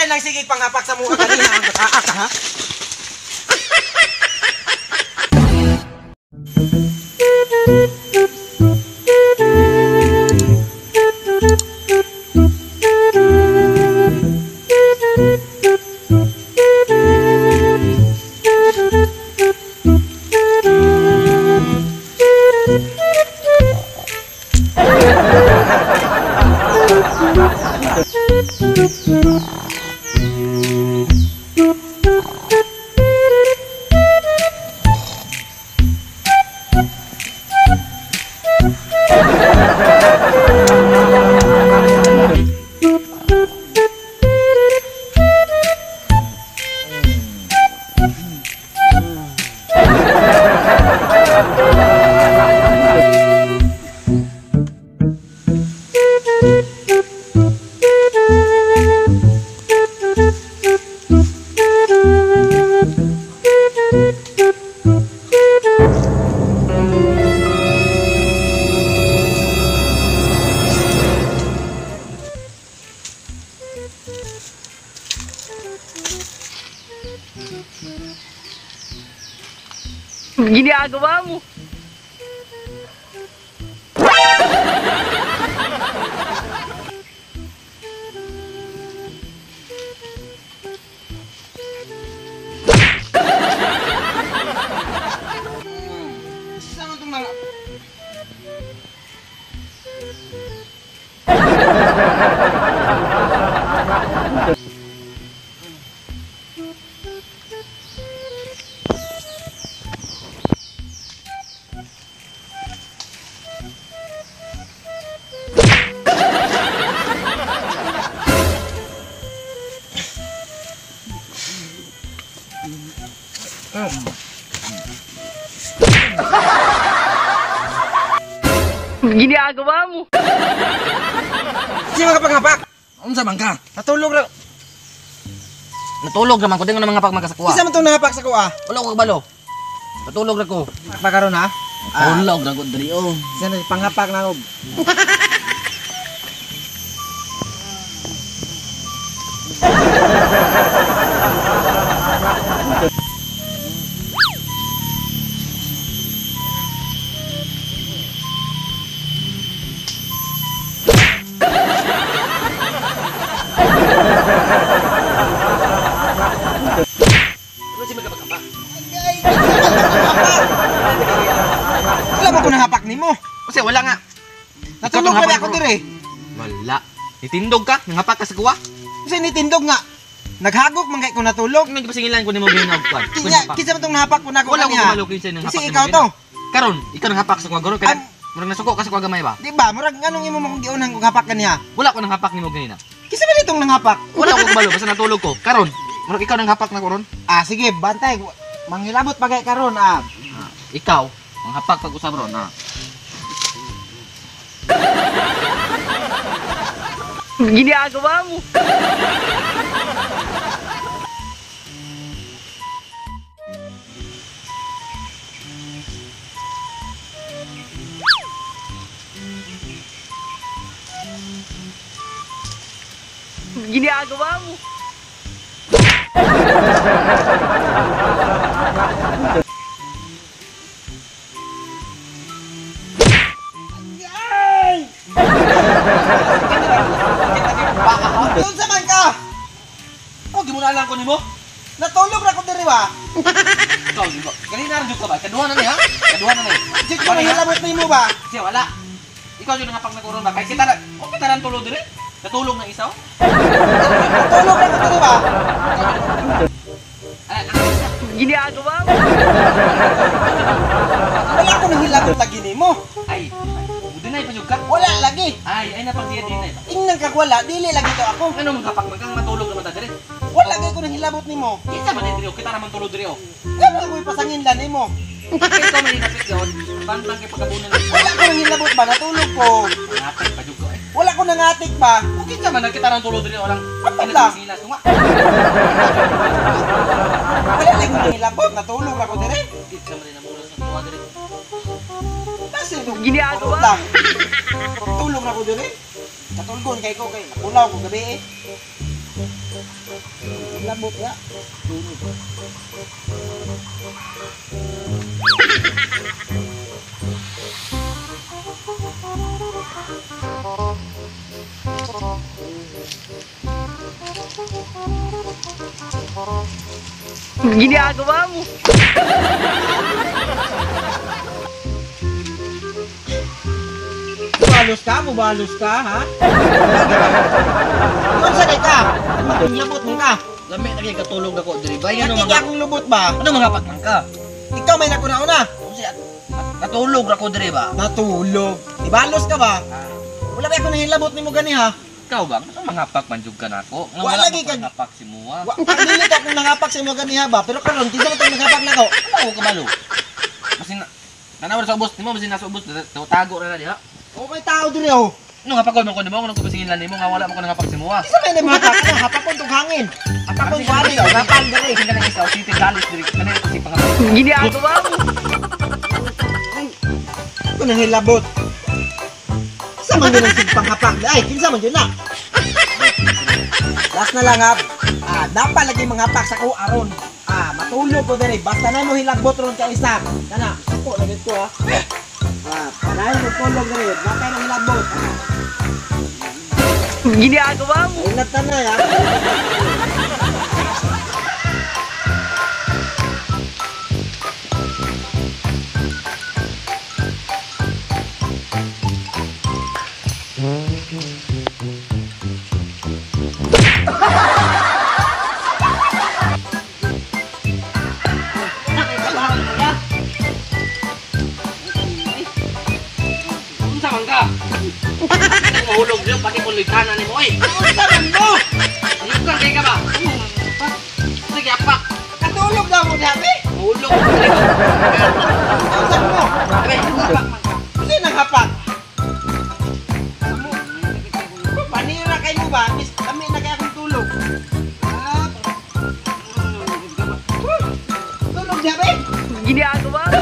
man nagsigig panghapak sa mukha kanina ang bataa ka ha? Ginagawa mo. Saan itong mga... Ginagawa mo. Sino ka panghapak? Unsa man ka? Natulog ra. Natulog ra man ko, di ko na mga pagmakasakuha. Isa man tong nahapak sa kuha. Wala ko kabalo. Natulog ra ko. Pakaron ha? Tulog ra ko diri oh. Isa na panghapak na og. Wala ba ko nahapak nimo? Kasi wala nga. Natulog pa ako dire. Wala. Nitindog ka? Nanghapak ka sa kuwa? Kasi nitindog nga. Naghagok man kay ko natulog. Nang gipasingilan ko nimo ginog kwan. Kinsa man tong nahapak ko nako Wala ko kaniya? kabalo kinsa nang Kasi hapak. ikaw to. Karon, ikaw nang hapak sa kuwa garo kay murag nasuko ka sa kuwa gamay ba? Di ba? Murag nganong imo mo kong giunhan kung hapak kaniya? Wala ko nang hapak nimo ganina. Kinsa man itong nanghapak? Wala ko kabalo basta natulog ko. Karon, murag ikaw nang hapak na ko ron. Ah, sige, bantay. Manghilabot pa kay karon ah. Ikaw, ang hapak pag usab ron ah. Ginagawa mo. Ginagawa mo. Unsa man ka? Oh, gimunalan ko nimo. Natulog ra ko diri ba? Ikaw, di ba? Kanina ra jud ka ba? Kaduha na ni ha? Kaduha na ni. Di ko nahilabot nimo ba? Siya wala. Ikaw jud nang hapak na ko ron ba? Kay kita ra, oh, kita ra tulog diri. Natulog na isaw. Natulog ra ko diri ba? Ginagawa mo. Wala ko nahilabot lagi nimo. Ay, dinay pa jud ka? Wala lagi. Ay, ay napang diya dinay. Ingnan kag wala, dili lagi to ako. Ano man hapak man kang matulog naman ta diri? Wala kay ko nahilabot nimo. Kinsa man diri kita ra man tulog diri oh. Ngano ako ipasangin lan nimo? Kay ikaw man hinapit gawon. Bantang kay pagkabunan. Wala ko nahilabot ba natulog ko. Hapak pa jud ko eh. Wala ko nangatik ba? O kinsa man kita ra tulog diri walang Wala. Silas ko nga. Wala lagi ko nahilabot, natulog ra ko diri. Kinsa man namulas ng tuwa diri. Kasi Ginagawa. lang. Tulog ra ko diri. Natulgon kay ko kay nakulaw ko gabi eh. Labot ya. Ginagawa mo. Bubalos ka? Bubalos ka, ha? Unsa kay ka? Labot mo ka. Lami na kay katulog ako diri ba? Ano Nakita mga akong lubot ba? ano mga pakang ka? Ikaw may nakuna-una. Unsa natulog ra ko diri ba? Natulog. Ibalos ka ba? Wala ba ako nahilabot nimo gani ha? Ikaw ba? Ano mga pak man jud ka nako? Nga Wala wala lagi man kag- pangapak si Mua. Wa dili ka akong nangapak sa imo gani ha ba? Pero karon kinsa man tong nangapak nako? Wala ko kabalo. Basin na tanaw sa ubos nimo, basin nasa ubos tago ra na diha. O may tao diri oh. Ano nga pakol man ko nimo, kung nagpasingilan nimo nga wala man ko nangapak si Mua. Kinsa may namapak ano? Hapakon tong hangin. Hapakon kuani, hapakon diri. Basin ka nang isaw, city galis diri kanina kasi pangapak. Ginagawa mo. Ko nahilabot. Sa man yun ang sigpanghapak? Ay, kinsa man yun na? Last na lang ha. Ah, napalagi mga hapak sa ko aron. Ah, matulog ko diri. Basta na mo hilagbot ron ka isa. Kana, suko na gid ko ha. Ah, panayon mo tulog diri. Basta na hilagbot. Ah, Ginagawa mo. ingat na na ha. Unsa man ka? Ano mahulog diri pati ko litanan nimo oy. Unsa man mo? Ano kay ka ba? Sige apak. Katulog na mo dami. Mahulog ko diri. Unsa mo? Abe, apak man ka. Unsa nang hapak? Panira kay mo ba? Miss, kami na kay akong tulog. Ah, tulog dami. Ginagawa mo.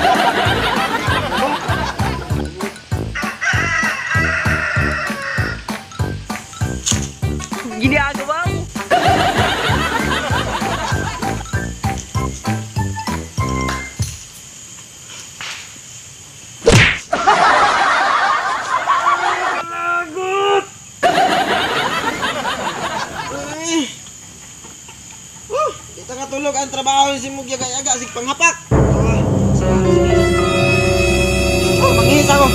Ginagawa mo. Ay. Kita nga tulog ang trabaho si Mugya kay aga sig panghapak. Ah, sige. Oh, mangihis ako.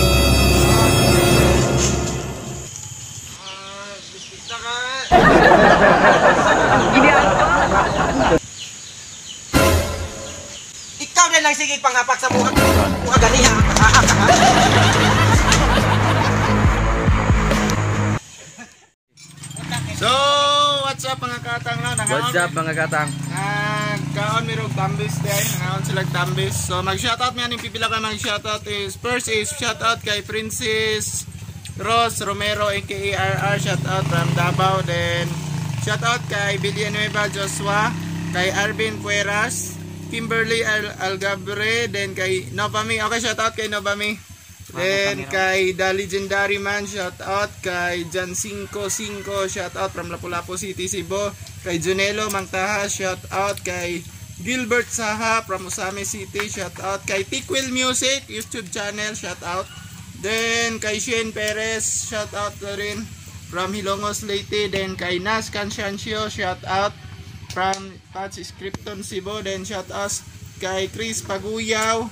Ah, bisita ka. Ginagawa mo. Ikaw na lang sige panghapak sa mukha. Mukha gani ha. Ah, ah, ah. So, what's up mga katang no? What's up mga katang? Nagkaon mi rog tambis day, nangaon sila tambis. So mag-shoutout mi aning pipila ka mag-shoutout is first is shoutout kay Princess Rose Romero aka RR, shoutout from Davao, then shoutout kay Villanueva Joshua, kay Arvin Pueras, Kimberly Algabre, then kay Novami. Okay, shoutout kay Novami. Then kay The Legendary Man, shout out kay Jan 55, shout out from Lapu-Lapu City, Cebu. Kay Junelo Mangtaha, shout out kay Gilbert Saha from Usami City, shout out kay Tikwil Music YouTube channel, shout out. Then kay Shane Perez, shout out na rin from Hilongos Leyte. Then kay Nas Canciancio, shout out from Touch Scripton Cebu. Then shout out kay Chris Paguyaw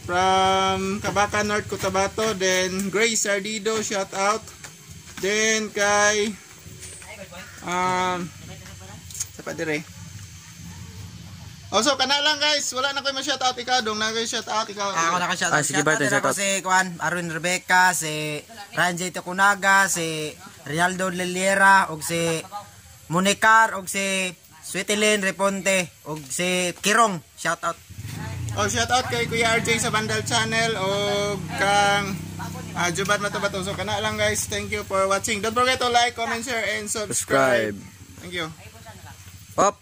from Kabaca North Cotabato, then Grace Sardido, shout out. Then kay sa pa dire. Also kana lang guys, wala na koy ma-shout out ikaw dong, na koy shout out ikaw. Ako na shout out. Ah, sige, Bart, Shout out shout out. ako si Kuan, Arwin Rebecca, si Ryan J. Tokunaga, si Rinaldo Leliera, og si Monicar, og si Sweetilin Reponte, og si Kirong. Shout out. Oh, shout out kay Kuya RJ sa Bandal Channel o kang Juban Matabato. So kana lang guys, thank you for watching. Don't forget to like, comment, share and subscribe. Subscribe. Thank you. Up.